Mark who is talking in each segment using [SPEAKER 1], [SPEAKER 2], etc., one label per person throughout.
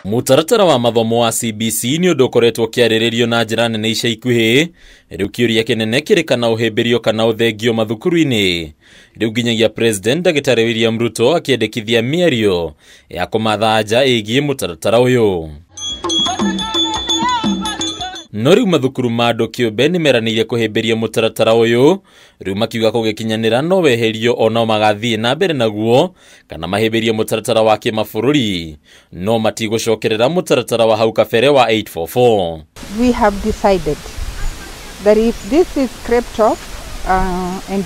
[SPEAKER 1] Mũtaratara wa mathomo wa CBC nĩ ũndũ ũkoretwo ũkĩarĩrĩrio na njĩra nene ica ikuhĩ. Rĩu kĩũria kĩnene kĩrĩ kana ũhĩmbĩrio kana ũthengio mathukuru-inĩ. Rĩu nginyagia President Ndagĩtarĩ William Ruto akĩendekithia mĩario ya kũmatha nja ĩgiĩ mũtaratara ũyũ. No rĩu mathukuru ma andũ kĩũmbe nĩ meranĩire kũhĩmbĩria mũtaratara ũyũ, rĩu makiuga kũgĩkinyanĩra no weherio onao magathiĩ na mbere naguo kana mahĩmbĩrie mũtaratara wa kĩmabũrũri, no matigũcokerera mũtaratara wa hau kabere wa 844.
[SPEAKER 2] We have decided that if this is scraped off and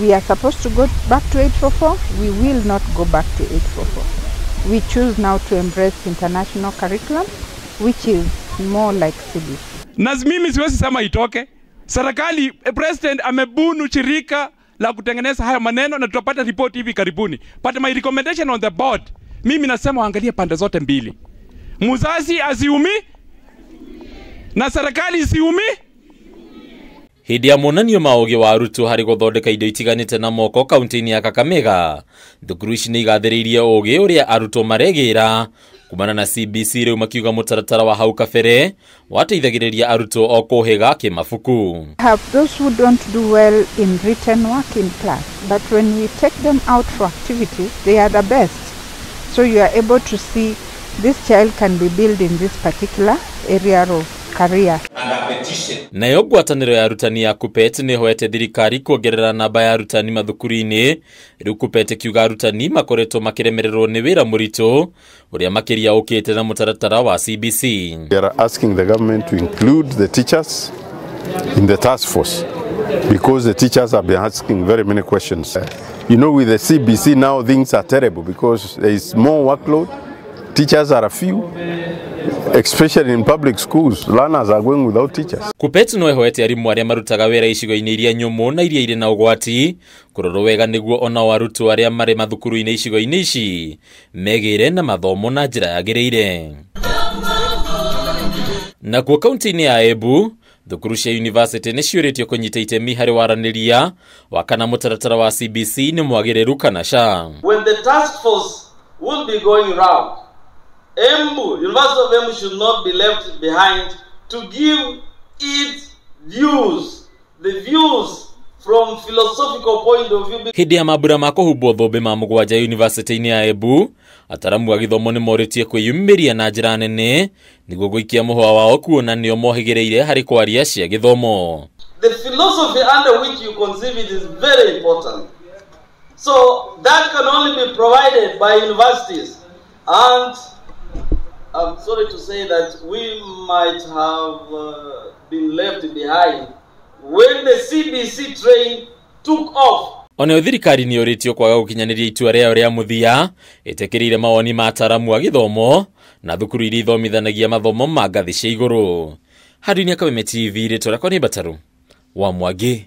[SPEAKER 2] we are supposed to go back to 844, we will not go back to 844. We choose now to embrace international curriculum, which is more like CBC.
[SPEAKER 3] Na mimi siwezi sema itoke. Serikali, President amebunu shirika la kutengeneza haya maneno na tutapata report hivi karibuni. But my recommendation on the board, mimi nasema waangalie pande zote mbili. Muzazi asiumi na serikali isiumi.
[SPEAKER 1] Hĩndĩ ya monanio ma ũgĩ wa arutwo harĩ gũthondeka indo itiganĩte na moko kaunti-inĩ ya Kakamega, thukuru ici nĩ igathĩrĩirie ũgĩ ũrĩa arutwo maregĩra kumana na CBC, rĩu makiuga mũtaratara wa hau kabere wateithagĩrĩria arutwo o kũhĩga kĩmabuku.
[SPEAKER 2] Have those who don't do well in written work in class, but when we take them out for activities, they are the best. So you are able to see this child can be built in this particular area of career.
[SPEAKER 1] Nayo ngwatanĩro ya arutani ya KUPPET nĩ ĩhoete thirikari kuongerera namba ya arutani mathukuru-inĩ. Rĩu KUPPET ĩkiuga arutani makoretwo makĩremererwo nĩ wĩra mũritũ ũrĩa makĩria ũkĩte na mũtaratara wa CBC.
[SPEAKER 4] We are asking the government to include the teachers in the task force because the teachers have been asking very many questions. You know, with the CBC now things are terrible because there is more workload, teachers are few, especially in public schools, learners are going without teachers.
[SPEAKER 1] KUPPET no ĩhoete arimũ arĩa marutaga wĩra icigo-inĩ iria nyũmũ na iria irĩ na ũgwati kũrorwo wega nĩguo onao arutwo arĩa marĩ mathukuru-inĩ icigo-inĩ ici megĩre na mathomo na njĩra yagĩrĩire. Nakuo kaunti-inĩ ya Embu, thukuru cia university nĩ ciũrĩtio kũnyita itemi harĩ waranĩria wa kana mũtaratara wa CBC nĩ mwagĩrĩru kana ca.
[SPEAKER 5] When the task force will be going round, Embu, University of Embu should not be left behind to give its views, the views from philosophical point of view.
[SPEAKER 1] Hĩndĩ ya mambura ma kũhumbwo thũmbĩ ma mũgwanja university-inĩ ya Embu, ataramu a gĩthomo nĩ morĩtie kwĩyumĩria na njĩra nene nĩguo gũikia mũhũa wao kuona nĩo mohĩgĩrĩire harĩ kwaria cia gĩthomo.
[SPEAKER 5] The philosophy under which you conceive it is very important. So that can only be provided by universities. And I'm sorry to say that we might have been left behind when the CBC train took off.
[SPEAKER 1] Onayo thirikari nĩ yũrĩtio kwaga gũkinyanĩria itua rĩayo rĩa mũthia ĩtĩkĩrĩire mawoni ma ataramu a gĩthomo na thukuru iria ithomithanagia mathomo ma ngathĩ cia igũrũ. Handũ-inĩ ya Kameme TV, rĩtwa rĩakwa nĩ Mbataru wa Mwangi.